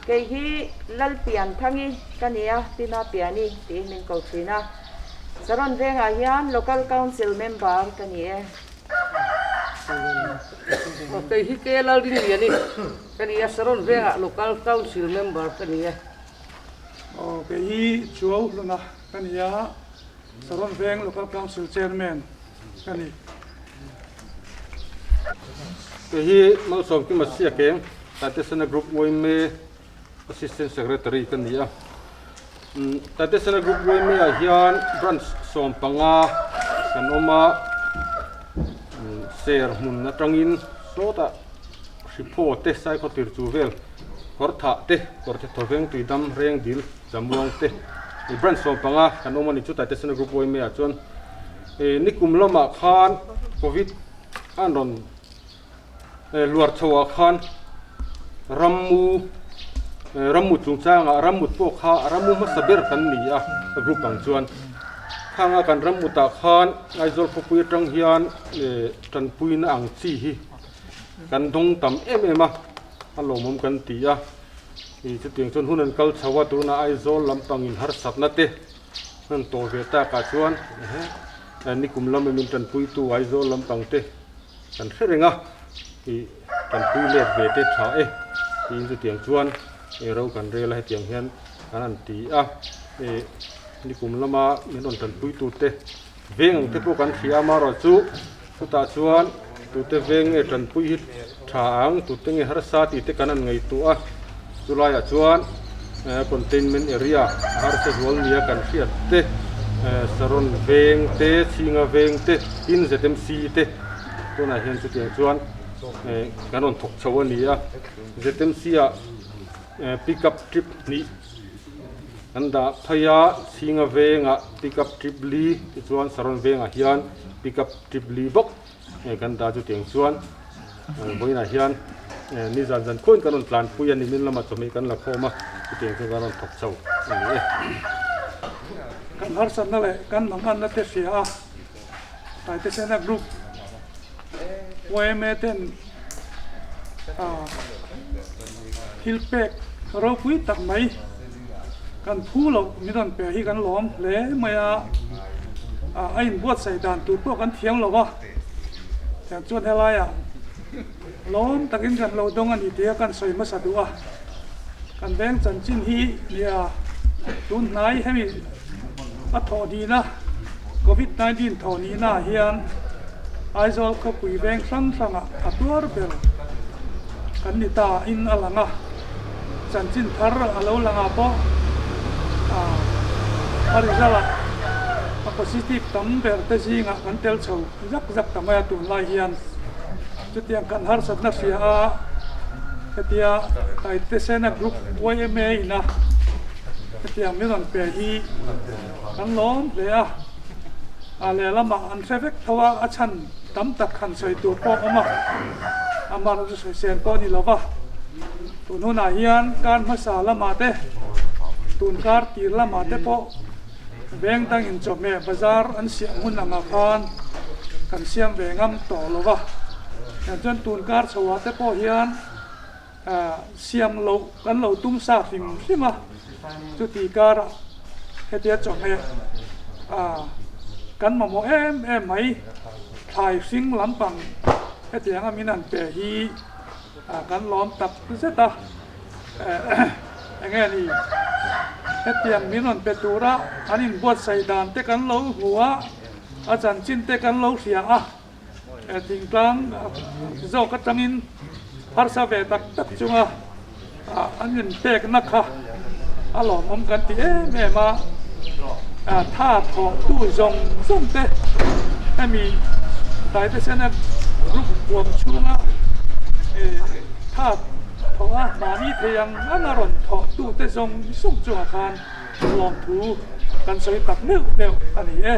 Kei hi Lalpianthangi ka ni a, Pi Mapiani tiin min ko thin a. Saron vengah hian Local Council Member ka ni e. Kei hi Ke Lalringliani ka ni a, Saron vengah Local Council Member ka ni e. Kei hi Chuau Hluna ka ni a, Saron veng Local Council Chairman ka ni. Kei hi Malsawmkima Siakeng, Taitesena Group yma Assistant Secretary ka ni a. Taitesena Group yma ah hian Branch 15 kan awm a, ser hmun atangin sawtah Hriphaw te, Saikhaw tir chu vel, Kawrthah te, Kawrthe Thawveng Tuidam Reng Dil Zamuang te i branch 15 kan awm a ni chu Taitesena Group yma ah chuan nikum lamah khan Covid an rawn luar chho ah khan rammu rammu chungchangah rammut pawh kha rammu hmasa ber kan ni a group ang chuan khanga kan rammut ah khan Aizawl khawpui atang hian tanpuina ang chi hi kan dawng tam em em a a lawmawm kan ti a ih chutiang chuan hun an kal chho a tunah Aizawl lampangin harsatna te an tawh ve takah chuan nikum lama min tanpuitu Aizawl lampang te kan hre reng a ih tanpui let ve te tha e tiin chutiang chuan ro kan rel a hetiang hian kan han ti a ih nikum lama min rawn tanpuitu te veng ang te pawh kan hria a amaherawhchu chutah chuan tute veng nge tanpui hi tha ang tute nge harsa tih te kan han ngaihtuah a chulaiah chuan containment area harsa zual nia kan hriat te saron veng te chhinga veng te tin ZMC te tunah hian chutiang chuan kan rawn thawk chho a ni a ZMC ah pick up trip hnih Kan dah phei a, Chhinga vengah pick up trip li tichuan Saron vengah hian pick up trip li bawk kan dah chutiang chuan vawiinah hian ni zan zan khuain kan rawn tlanpui a nimin lamah chawhmeh kan la khawm a chutiang chuan kan rawn thawk chho a ni e. Kan harsatna leh kan manganna te hria a, Taitesena Group yma ten thil pek ropui tak mai kan phu loh min rawn pe hi kan lawm hle mai a, a inbuatsaih dan tur pawh kan thiam lo va, tiang chuan helaiah lawm takin kan lo dawng a ni tih a kan sawi hmasa duh a, kan veng chanchin hi nia tun hnai hemi a thawh hnihna Covid 19 thawh hnihna ah hian Aizawl khawpui veng hrang hrangah a tuar ber kan ni ta in a lang a, chanchin thar a lo lang ah pawh a result ah a positive tam ber te zingah kan tel chho zak zak ta mai a tunlai hian chutiang kan harsatna hria a hetia Taitesena Group yma ina hetiang min rawn pe hi kan lawm hle a, a lehlamah an hre vek tho a, a chhan tam tak han sawi tur pawh a awm a, amah chu sawisel pawh a ni lo va, tun hunah hian kar hmasa lamah te, tun kar tir lamah te pawh veng dangin chawhmeh bazar an siam hun angah khan kan siam ve ngam tawh lo va, tichuan tun kar chhoah te pawh hian. Siam loh kan lo tum sa hrim hrim a, chuti karah hetia chawhmeh kan mamawh em em mai, thlai hring lampang hetianga min han pe hi kan lawm tak zet a, enge ni hetiang min rawn pe tura an inbuatsaih dan te kan lo hmu a, a chanchin te kan lo hria a. Thingtlang zawk atangin harsa ve tak tak chunga an inpekna kha a lawmawm kan ti em em a, tha thawhtu zawng zawng te hemi Taitesena group huam chhunga tha thawh a mahni thei ang ang a rawn thawhtu te zawng zawng chungah khan lawmthu kan sawi tak meuh meuh a ni e.